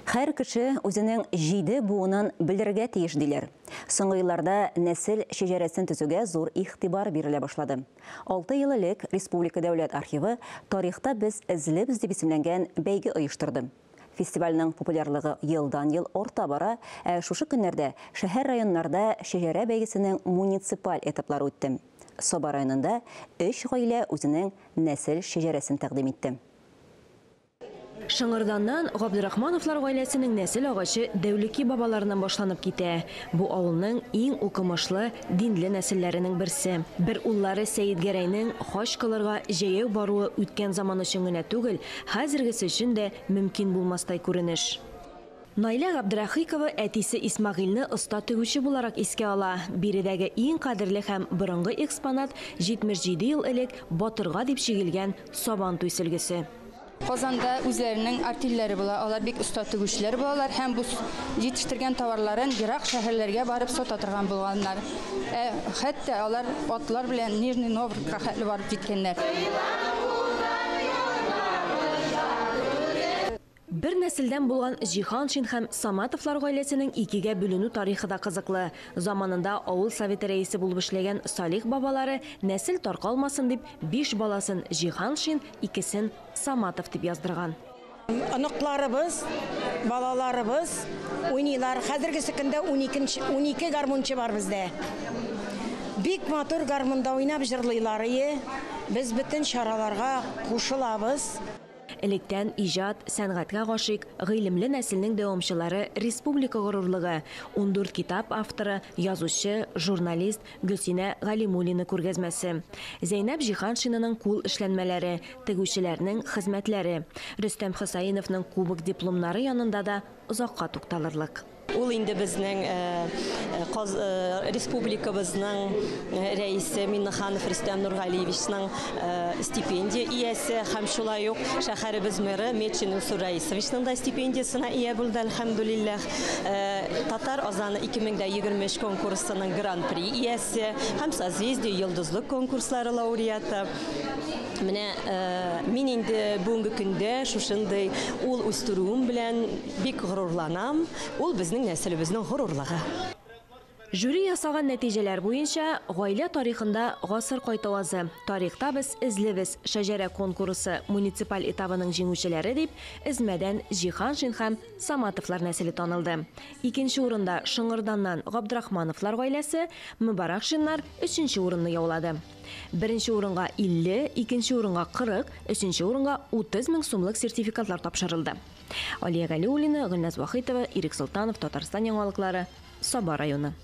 Һәр кеше үзенең җиде буынын белергә тиеш, диләр. Соңгы елларда нәсел шәҗәрәсен төзүгә зур игътибар бирелә башлады. 6 ел элек Республика дәүләт архивы «Тарихта без эзлебез» дип исемләнгән бәйге оештырды. Фестивальнең популярлыгы елдан-ел арта бара, ә шушы көннәрдә шәһәр-районнарда шәҗәрә бәйгесенең муниципаль этаплары үтте. Саба районында 3 гаилә үзенең нәсел шәҗәрәсен тәкъдим итте. Шыңырданнан Габдрахмановлар гаиләсенең нәсел агачы Дәүлеки бабаларыннан башланып китә. Бу авылның иң укымышлы, динле нәселләренең берсе. Бер уллары Сәидгәрәйнең хаҗ кылырга җәяү баруы үткән заман өчен генә түгел, хәзергесе өчен дә мөмкин булмастай күренеш. Наилә Габдрахикова әтисе Исмәгыйльне оста тегүче буларак искә ала. Биредәге иң кадерле һәм борынгы экспонат 77 ел элек батырга дип чигелгән сабан туй сөлгесе. Казанда үзләренең артельләре була, алар бик оста тегүчеләр булалар һәм бу җитештергән товарларын ерак шәһәрләргә барып сата торган булганнар. Хәтта алар атлар белән Нижний Новгородка хәтле барып җиткәннәр. Бер нәселдән булган Җиһаншин һәм Саматовлар гаиләсенең икегә бүленү тарихы да кызыклы. Заманында авыл советы рәисе булып эшләгән Салих бабалары нәсел таркалмасын дип 5 баласын Җиһаншин, икесен Саматов дип яздырган. Оныкларыбыз, балаларыбыз уйныйлар. Хәзергесе көндә 12 гармунчы бар бездә. Бик матур гармунда уйнап җырлыйлар. Без бөтен чараларга кушылабыз. Электән иҗат, сәнгатькә гашыйк, гыйлемле нәселнең дәвамчылары республика горурлыгы, 14 китап авторы, язучы, журналист Гөлсинә Галимуллина күргәзмәсе. Зәйнәб Җиһаншинаның кул эшләнмәләре, тегүчеләрнең хезмәтләре. Рөстәм Хөсәеновның кубок дипломнары янында да озакка тукталырлык. Ул инде безнең республикабызның рәисе Миннеханов Рөстәм Нургалиевичның стипендия иясе һәм шулай ук шәһәребез мэры Метшин Илсур Раисовичның да стипендиясенә ия булды, әлхәмдүлилләһ. Татар азаны 2023 конкурсының гран-при иясе һәм Созвездие йолдызлык конкурслары лауреаты. Менә мин инде бүгенге көндә шушындый ул үстерүем белән бик горурланам. Ул безнең нәселебезнең горурлыгы. Жюри ясаган нәтиҗәләр буенча гаилә тарихында гасыр кайтавазы, тарихта без эзлебез шәҗәрә конкурсы муниципаль этабының җиңүчеләре дип Эзмәдән Җиһаншин һәм Саматовлар нәселе танылды. Икенче урында Шыңырданнан Габдрахмановлар гаиләсе, Мөбаракшиннар өченче урынны яулады. Беренче урынга 50, икенче урынга 40, өченче урынга 30 мең сумлык сертификатлар тапшырылды. Алия Галиуллина, Гөлназ Вахитова, Ирек Солтанов, Татарстан яңалыклары, Саба районы.